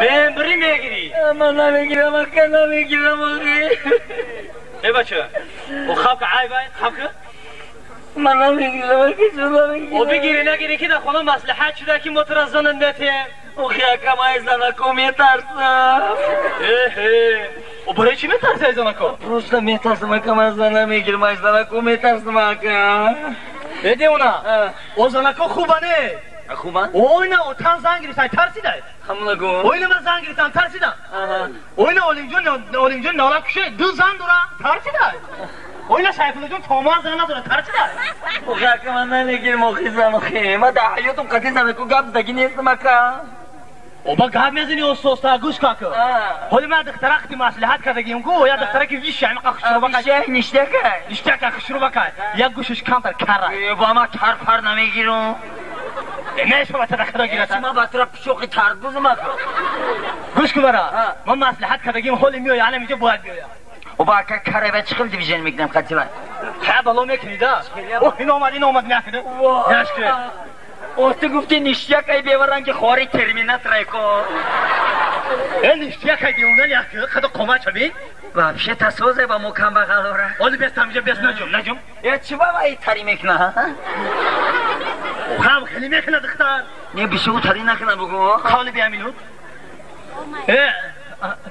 Мембри мегирӣ. Ман намегирам, ака, намегирам, охи. Э, бача, о хавка айб ай, хавка? Ман намегирам, ака, чун намегирам. О бигирӣ нагирӣ ки дар хона маслиҳат шуда ки мо тура занат метиҳем. Охи, ака, ман аз занако метарсам. Эҳе, о барои чӣ метарсӣ аз занако? Просто метарсам, ака, ман зан намегирам, аз занако метарсам, ака. Э, девона, о занако хуба не? Хубан? Ойна отан зан гирифтан тарсидай. Ҳамона гу. Ойна ман зан гирифтан тарсидам. Ойна Олимҷон, Олимҷон нола куше ду зан дора тарсидай. Ойна Сайфуллоҷон томар зан надора тарсидай. Охи, ака, ман намегирам, охи, зан, охи. Ман дар ҳаётам қатъи занако гап задагӣ нестам, ака. Оба гап мезани оста-оста, гӯш кун, ака. Ҳоли ман духтара қити маслиҳат кардагим ку, я духтара ки виша ҳамиқа хушрӯбакай. Виша ништякай. Ништякай, хушрӯбакай. Як гӯшаш камтар карай. Э, ба ман кар-пар намегирам. Мешава тара худо гирата. Ман ба тура пичоқи тарбузам, ака. Гӯш кун бара. Ман маслиҳат кардагим, ҳоли меоя, ана инҷо бояд биёя. Оба, ака, карай ба чӣ хел движение мекунам қатива? Ха, бало мекунӣ да? О, ин омад, ин омад, меакида. Яшки. О, ту гуфти ништякай беваранги хори терминаторай ко. Э, ништякай девона яки, қада қомат чабин. Вообще тасозе ба мо камбағалора. Оли бес тамиҷа бес наҷум, наҷум. Э, чӣ ба вай тари мекуна? Хам хеле мекуна духтар. Не, бисёр тари накуна бугу. Қавли бия минут. Э,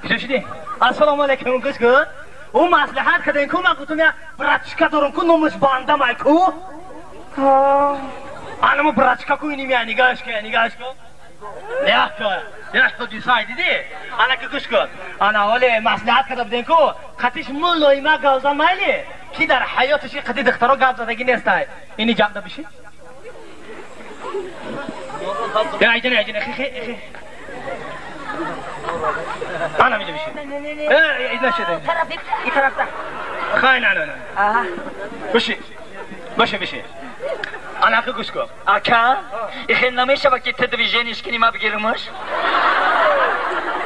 куҷо шудӣ? Ассалому алайкум, гӯш кун. Ӯ маслиҳат кардем ку, ман гуфтам я братчика дорам ку, номаш Бандамай ку. Анамо братчика ку иним я, нигоҳш кун, нигоҳш кун. Яхко, яхко дисай дидӣ? Ана ки гӯш кун. Ана ҳоле маслиҳат карда будем ку, қатиш мулоима гап зан майли, ки дар ҳаёташ қати духтаро гап задагӣ нестай. Ини ҷамъда бишин. Я, айҷана, айҷана, хи, хи, хи. Ана инҷа бишин. Э, нашуда. И тарафта. Хай, на, на, на. Бишин. Бишин, бишин. Ана ки гӯш кун. Ака, ихел намешава ки ту движениеш кунӣ, ма бигирамаш?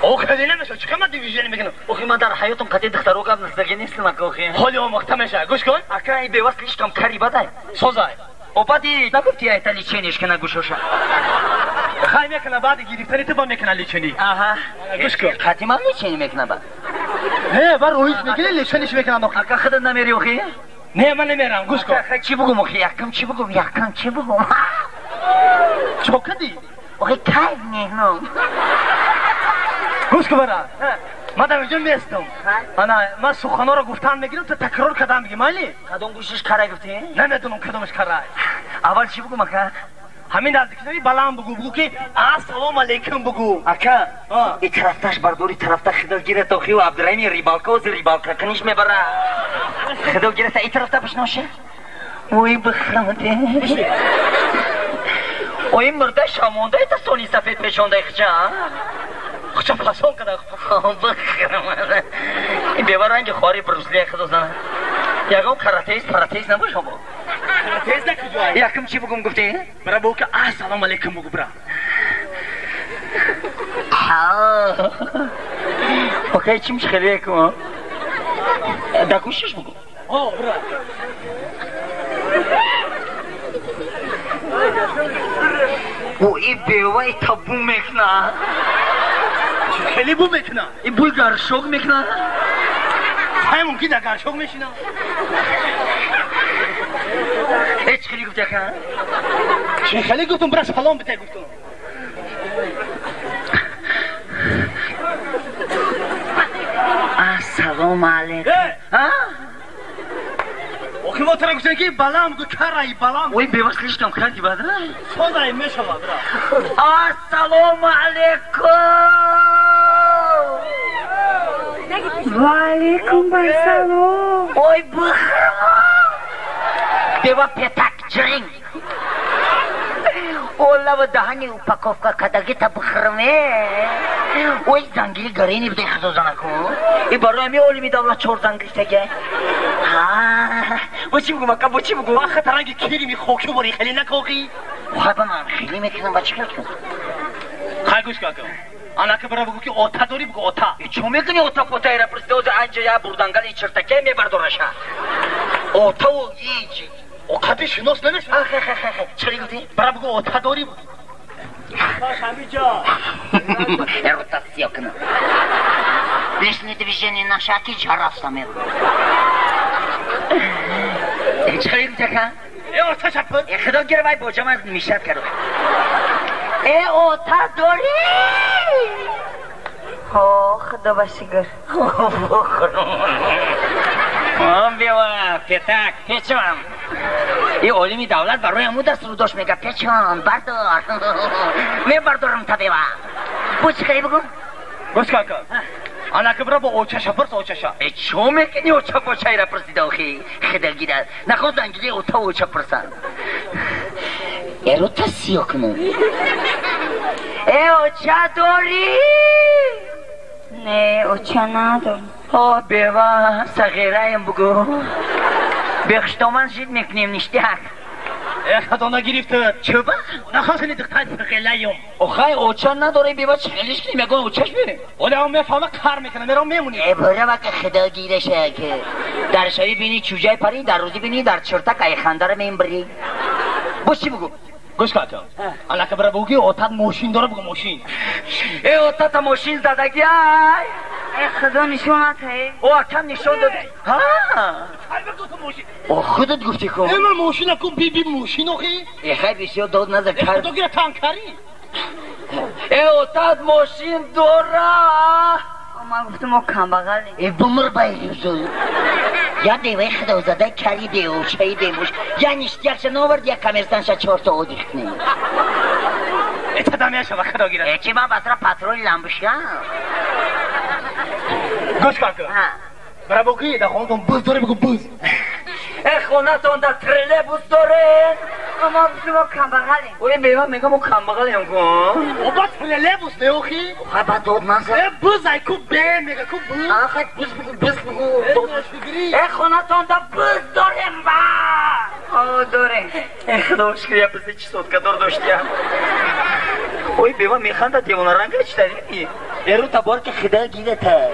О, хеле намешава. Чӣ ман движение мекунам? Охи, ман дар ҳаётам қатъи духтаро гап назадагӣ нестам, ака, охи. Ҳоли омӯхта мешава. Гӯш кун. Ака, и бева слишком кари бадай. Созай. О, баъди нагуфти айта лечениеш кина гӯшоша. Хай мекуна, баъди гирифтани ту ба мекуна лечение. Аҳа. Гӯш кун. Қатъи ман лечение мекуна баъд. Не, бар роҳиш мегири, лечениеш мекунам охи. Ака, худат намери, охи? Не, ман намерам, гӯш кун. Ака, чӣ бугум, охи? Якам чӣ бугум? Якам чӣ бугум? Чо кардӣ? Охи, кайф мекунам. Гӯш кун бара. Ман дар инҷо местам. Ана, ман суханҳоро гуфтан мегирам, ту такрор кардан мегӣ, майли? Кадом гӯшиш карай гуфтӣ? Намедонам кадомаш карай. Аввал чӣ бугум, ака? Ҳамин наздикинави баланд бугу, бугу ки ассалому алайкум бугу. Ака, и тарафташ бардори тарафта хидо гират, охи, Абдураҳими рибалка ози рибалка куниш мебара. Хидо гирата и тарафта бишноша. Ой, бихрамате. Ой, мурда шамонда это сони сафед пешонда хча. Хча фасон када. Бихрамате. Ин беваранги хори Брюсли хидо зана. Ягон каратеист, паратеист набошам бо. Каратеист на куҷо ай? Якум чӣ бугум гуфтӣ? Бара бугу ки ассалому алайкум бугу, бра. Окей, чим хеле кун? Да гӯшиш бугу. О, бра. О, и бева и табу мекна. Хеле бу мекна. И буй гаршок мекна. Хай мумкин дар гаршок мешина. Э, чӣ хеле гуфти, ака? Чӣ хеле гуфтум, бра, салом бите гуфтум. Ассалому алайкум. Э! Охи мо тура гуфтем ки баланд бугу, карай баланд. Ой, бева слишком карди бада. Созай мешава, бра. Ассалому алайкум. Ва алайкум ассалом. Ой, бихрам. Бева петак ҷиринг. Олава даҳани упаковка кадагита бихраме. Ой, зангили гарени бидай худо занаку. И барои ҳами олими давлат чор зангил теге. Бо чӣ бугум, ака, бо чӣ бугум? Вақт ранги кирими хоки бори хеле накоқӣ. Хай, ба ман хеле мекунам, ба чӣ кор кунам? Хай, гӯш кун, ака. Анака бара бугу ки ота дорӣ, бугу ота. Чо мекунӣ ота потайра пурсида, ози анҷа я бурдангали чиртаке мебардораша. Отаву ичи. О, қади шинос намешавад. Хай, хай, хай, хай. Чӣ гуфтӣ? Бара бугу ота дорӣ. Ротация кунам. Лишнее движение наша ки ҷарафта меро. Чӣ хеле така? Э ота шапур. Э худо гира вай боча ман мишат кард. Э ота дорӣ? Ҳо, худо ба шукр. Он бева, петак, печам. И олими давлат барои ҳаму дастуру дошт мега печам, бардор. Мебардорам та бева. Бу чӣ хеле бугу? Гӯш кака. Ана ки бира бо очаша пурс очаша. Э чо мекунӣ оча бочайра пурсида охи? Хидалгира. Нахост зангили ота оча пурсан. Эрота сиё кунам. Э оча дорӣ? Не, оча надорам. О, бева, сағираем бугу. Бехштоман жид мекунем ништяк. Э хато нагирифта. Чуба? Нахостани духтари сағираем. Охай оча надорӣ бева чӣ хелиш кунем ягон очаш берем. Оле ам мефаҳма кар мекунам, мерам мемонӣ. Э бора ки худо гираша ки. Дар шави бини чӯҷаи парӣ, дар рӯзӣ бини дар чиртак айхандара мембирӣ. Бош чӣ бугу? Гӯш кака. Ана ки бира бугу отат мошин дора бугу мошин. Э отата мошин задаги ай. Э худо нишон натае. О акам нишон дода. Ҳа? О худат гуфтӣ ку. Э ман мошина ку биби мошин охи. Э хай бисёр дод назар кар. Худо гира танкарӣ. Э отат мошин дора. О ман гуфтам мо камбағалем. Э бумр байрӯзу. Я деваи худозада кари беочаи бемуш. Я ништякша навард, я коммерсанша чорта одих кунем. Э тада мешава худо гира. Э чи ман басра патроли ламбушкам. Гӯш кака. Бира бугӣ дар хонатон буз дорӣ бугу буз. Э хонатон дар троллейбус доред? О мо гуфтем мо камбағалем. Ой бева мегам мо камбағалем ку. О ба троллейбус не охи? Хай ба дод назар. Э буз ай ку бе мега ку буз. А хай буз бугу буз бугу. Э Э хонатон дар буз дорем ба. О дорем. Э худо шукр я бузи чӣ соткадор доштиям. Ой бева механда девонаранга читари. Эру табор ки худо гирата.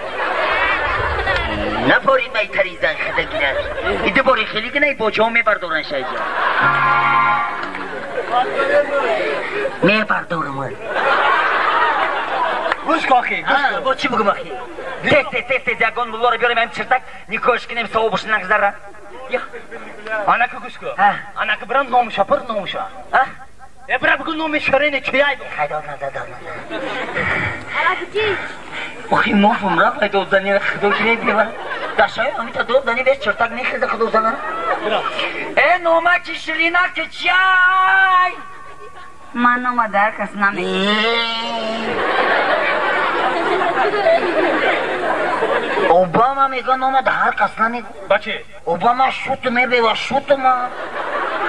Напори майтари зан худо гират. Иди бори хеле кунай бочаҳо мебардоран шайҷа. Мебардорам. Гӯш кохи, гӯш кун. Бо чӣ бугум охи? Тез тез тез тез ягон муллоро биёрем ҳам чиртак никоҳш кунем савобаш нагзара. Ана ки гӯш кун. Ана ки бирам номуша пур номуша. Э бира бугу номи ширине чияй бу. Хай дод назар дод назар. Охи мо фумра пай дод зани худо гире бева. Дар шави ҳамита дод зани бес чиртак мехеза худо зана. Э номаки ширина ки чияй? Ман нома дар кас намегӯям. Обама мега нома дар кас намегӯ. Ба чи? Обама шут мебева шутма.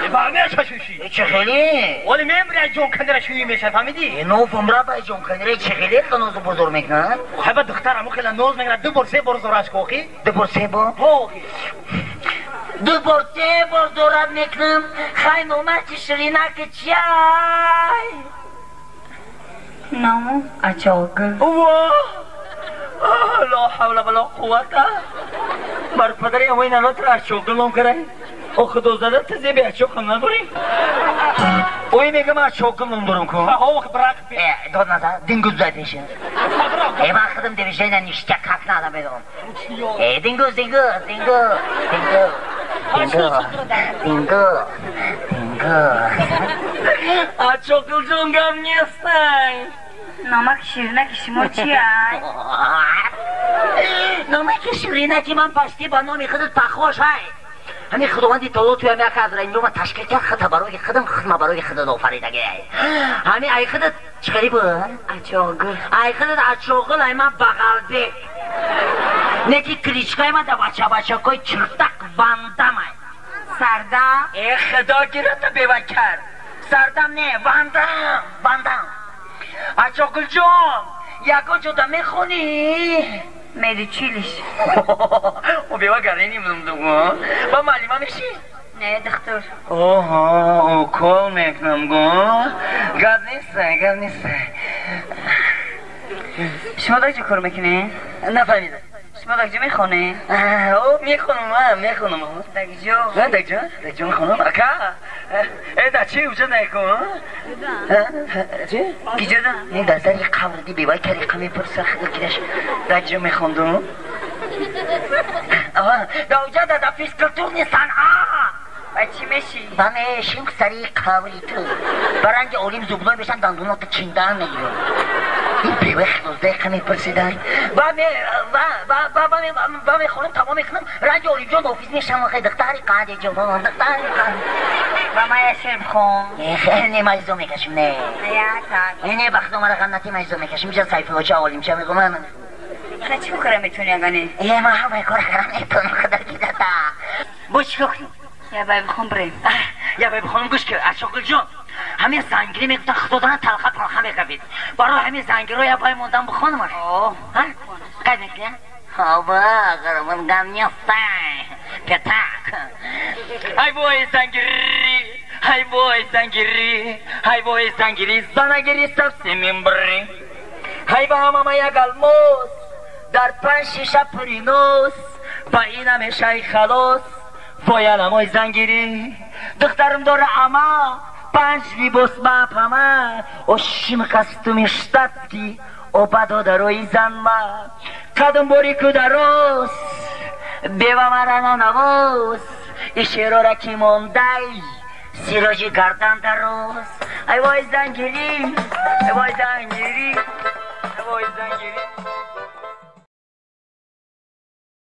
Э ба мешашуши. Э чӣ хеле? Оли мембри ай ҷон кандира шӯӣ меша фаҳмидӣ? Э нофумра ба ҷон кандира чӣ хеле ноз бозор мекунад? Хай ба духтар ҳаму хела ноз мекунад ду бор се бор зораш ку охи? Ду бор се бор? Ҳо охи. Ду бор се бор зорат мекунам. Хай номаки ширинаки чиай? Ному Ачогул. Во! Ла ҳавла вала қуввата. Бар падари ҳамои нанотро Ачогул ном карай. О худозада ту зеби Ачоқам надорӣ? Ой мегам Ачогул ном дорам ку. Ҳо брак. Э дод назар дингуз зай пеша. Э ман худам движения ништяк как надо медонам. Э дингуз дингуз дингуз дингуз дингуз дингуз дингуз. Ачогул ҷон гап нестай. Номаки ширинаки шумо чиай? Номаки ширинаки ман пашти ба номи худат пахош ай. Ҳамин худованди таоло туя меяка аз рангома ташкил кард хата барои худам худма барои худат офаридаги. Ҳамин ай худат чӣ хеле буд? Ачогул. Ай худат Ачогул ай ман Бағалбек. Неки кличкаи ман да бача-бачакои чиртак Вандам ай. Сардам? Э худо гирата бева кард. Сардам не, Вандам, Вандам. Ачогул ҷон, ягон ҷода мехонӣ? Медучилиш. О бева гарени мдугу. Ба муаллима мешӣ? Не, духтур. Оҳо, укол мекунам гу. Гап нест, гап нест. Шумо дар чӣ кор мекунед? Нафаҳмидам. Шумо дар куҷо мехонед? Мехонам, ман мехонам. Дар куҷо? Дар куҷо? Дар куҷо мехонам? Ака? Дар чи уҷа накун? Чи? Куҷо да? Дар сари қабр ди бевай тариқа мепурса худо кираш. Дар куҷо мехондум? Дар уҷа дар физкультурни санъат. Ба чӣ мешӣ? Ба мешим сари қабри ту. Ба ранги олим зубной мешам, дандоното чиндан мегирам. Ин бевай хилоздаиқа мепурсидай. Ба мехонам, тамом мекунам, ранги олимҷон офис мешам, духтари қанди ҷонон, духтари қанд. Ба ман як шеър бихон. Не, майзо мекашим, не. Не, ба худо мара ғам натӣ, майзо мекашим. Иҷа Сайфуллоча олимча мегӯм. Ха, чӣ кора метавонӣ агане? Ман ҳамаи кора карам метавонам, худо кидата. Бо чӣ кор кунем? Я бай бихон бирем. Я бай бихонам, гӯш кар, Ашоқулҷон. Ҳамин зангирӣ мегуфтан, худо донад талха палха меқабид. Барои ҳамин зангиро я бай мондам бихонамаш. Қайд мекунӣ? Хоба, ғармон гам нестай. Петак. Ай вой зангирӣ, ай вой зангирӣ, ай вой зангирӣ, занагирӣ совсем бри. Ай ба ҳамама як алмос, дар панҷ шиша пури нос, ба ина мешай халос. Вой аламой зангирӣ, духтарам дора ама, панҷ либос ба пама, ошим костюми штатский, оба додарои занма. Қадам бори кударос, бева мара нанавоз, ишерора ки мондай, сироҷи гардан дароз. Ай вой зангирӣ, ай вой зангирӣ, ай вой зангирӣ.